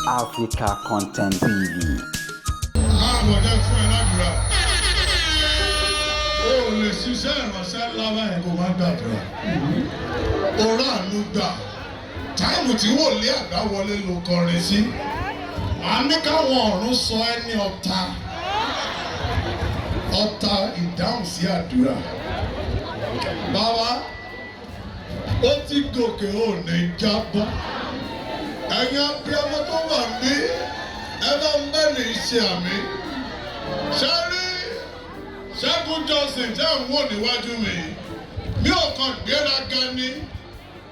Africa Content TV. Máa jẹ́ fún ẹ ládùúrà. O ò lè ṣiṣẹ́ ìránṣẹ́ ńlá báyìí kó má gbàdúrà. O ráàánú gbà. Time tí wòlíì àgbà wọlé ló kọrin sí. Màá ní káwọn ọ̀run sọ ẹ́ ní ọ̀tá. Ọ̀tá ìdáhùn sí àdúrà. Bàbá, ó ti gòkè, ò ní jábọ́. Ẹ̀yin abiyamọ tó wà ní, ẹ bá ń bẹ́ ní ṣe àmín. Ṣé rí Ṣẹ́gun Johnson tẹ́ ń wò níwájú mi? Mi ò kàn gbéraga ni.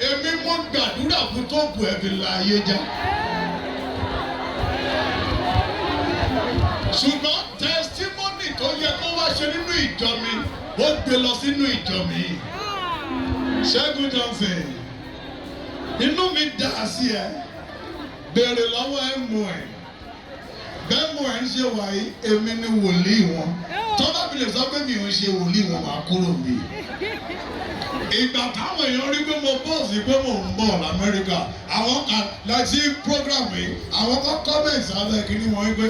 Èmi mú gbàdúrà fún tó kù ẹ̀ fi la ayé já. Ṣùgbọ́n testimony tó yẹ kó wá ṣe nínú ìjọ mi, ó gbé lọ sínú ìjọ mi. Ṣẹ́gun Johnson, inú mi dà sí ẹ, béèrè lọ́wọ́ ẹ mú ẹ. Bẹ́ẹ̀ mú ẹ ń ṣe wàyí, èmi ni wòlíì wọn. Tọ́lá fi lè sọ pé mi ò ń ṣe wòlíì wọn, màá kúrò mi. Ìgbà táwọn èèyàn rí pé mo bọ́ọ̀sì pé mò ń bọ̀ l'Amẹ́ríkà, àwọn kan láti program yìí, àwọn kan comment abẹ́ kínní wọn wípé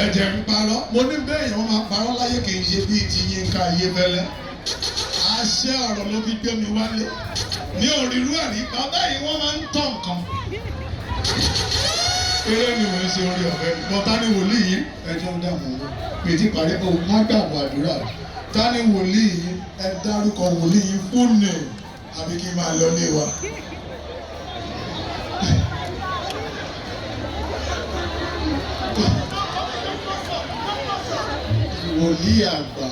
ẹ̀jẹ̀ ń parọ́. Mo ní bẹ́ẹ̀ yẹn, wọ́n máa parọ́ láyé, kì í ṣe bíi ti Yínká Ayéfẹ́lẹ́. Àṣẹ ọ̀rọ̀ ló fi gbé mi wálé. Ní òrìrú ẹ̀rí, bàbá yìí wọ́n máa ń tọ̀ nǹkan. Eré ni wọ́n ń ṣe orí ọ̀fẹ́. Bọ́tá ní wòlíì yìí, ẹjọ́ ń dààmú wọn. Mi ti parí, o má gbàgbọ́ àdúrà. Ta ni wòlíì yìí? Ẹ dárúkọ wòlíì yìí fún mi, àbí kí n máa lọ lé wa. Wòlíì àgbà,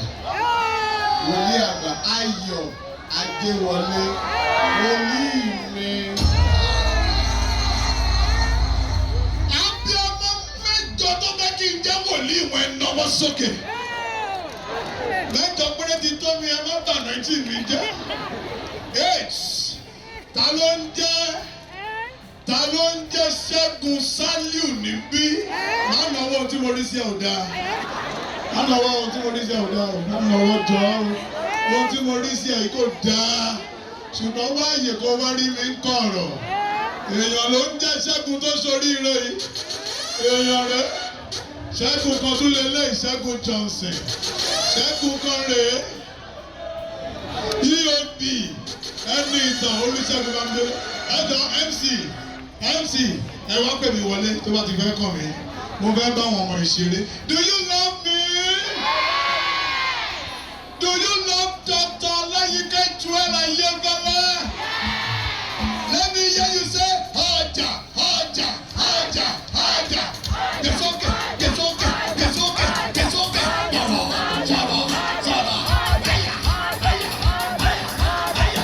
wòlíì àgbà Ayọ̀ Ajéwọlé, wòlíì mi. Abiyamọ mẹ́jọ tó fẹ́ kí n jẹ́ wòlíì wọn, ẹ nawọ́ sókè. 8 péré ti tó mi, ẹ má bànú tí mi jẹ́. 8. Ta ló ń jẹ́? Ta ló ń jẹ́ Ṣẹ́gun Sálíù níbí? Má nawọ́, tí mo rí sí ẹ ò dáa. Má nawọ́, ohun tí mo rí sí ẹ ò dáa o. Má nawọ́ jọ ọ́. Ohun tí mo rí sí ẹ yìí kò dáa. Ṣùgbọ́n wáyé kó wá rí mi ń kọ̀rọ̀. Èèyàn ló ń jẹ́ Ṣẹ́gun tó ṣoríire yìí. Èèyàn rẹ̀. Ṣẹ́gun kan tún lè lé Ṣẹ́gun Johnson. Ṣẹ́gun kan rèé. EOB ẹni ìtàn Olúṣẹ́gun Bámidélé. Ẹjọ́ MC MC ẹ wá pè mí wọlé tó bá ti fẹ́ kàn mí. Mo fẹ́ bá àwọn ọmọ ìṣeré. Do you love me? Do you love Dr. Olayinka Joel Ayefele? Let me hear you say ọjà, ọjà, ọjà, ọjà. Gbèsókè, gbèsókè, gbèsókè, gbèsókè. Sọ̀rọ̀, sọ̀rọ̀, sọ̀rọ̀. Ẹyà, ẹyà, ẹyà, ẹyà.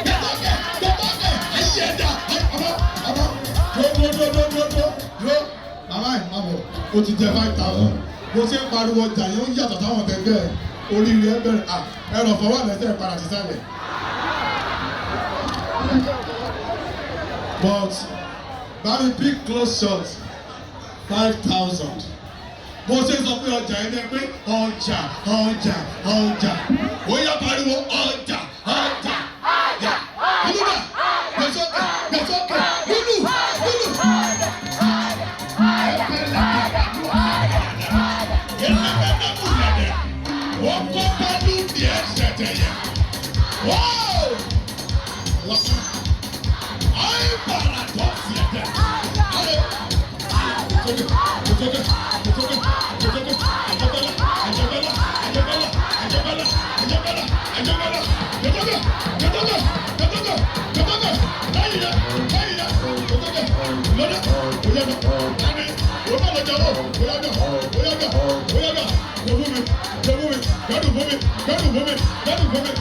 Gbèsókè, gbèsókè. Ayé ẹ̀dá. Ọmọ, ọmọ. Dúró, dúró, dúró, dúró, dúró. Dúró. Màmá ẹ̀ má bọ̀. O ti jẹ 5,000. Bó ṣe ń pariwo ọjà yẹn, ó ń yàtọ̀ táwọn tẹ̀gbẹ́ ẹ̀. Oríire ẹ bẹ̀rẹ̀. À ẹ̀rọ fọwọ́ lẹ́sẹ̀ padà sísàlẹ̀. But bá mi pick close shot, 5,000. Bó ṣe sọ pé ọjà yẹn ní pé ọjà, ọjà, ọjà. Ó yá, pariwo ọjà, ọjà, ọjà. Olúwa, gbèsókè, gbèsókè, lúlù, lúlù. Wọ́n kọ́ pálú díẹ̀ ṣẹ̀tẹ̀ yẹn. Wọ́ọ̀! Ayé bàrà tó ṣẹ̀tẹ̀. Ayé. Sókè, sókè, sókè, sókè, àjẹbẹ́lá, àjẹbẹ́lá, àjẹbẹ́lá, àjẹbẹ́lá, àjẹbẹ́lá, àjẹbẹ́lá, gbẹdọ́gà, gbẹdọ́gà, gbẹdọ́gà, gbẹdọ́gà, láyé yẹ, láyé yẹ, gbẹdọ́gà, lọ́dọ̀, òyàgà, tani, òun náà lọ́jà ó, òyàgà, òyàgà, òyàgà, gbẹ̀fún mi, gbẹ̀fún mi, gbẹ̀dùn fún mi, gbẹ̀dùn fún mi, gbẹ̀dùn fún mi.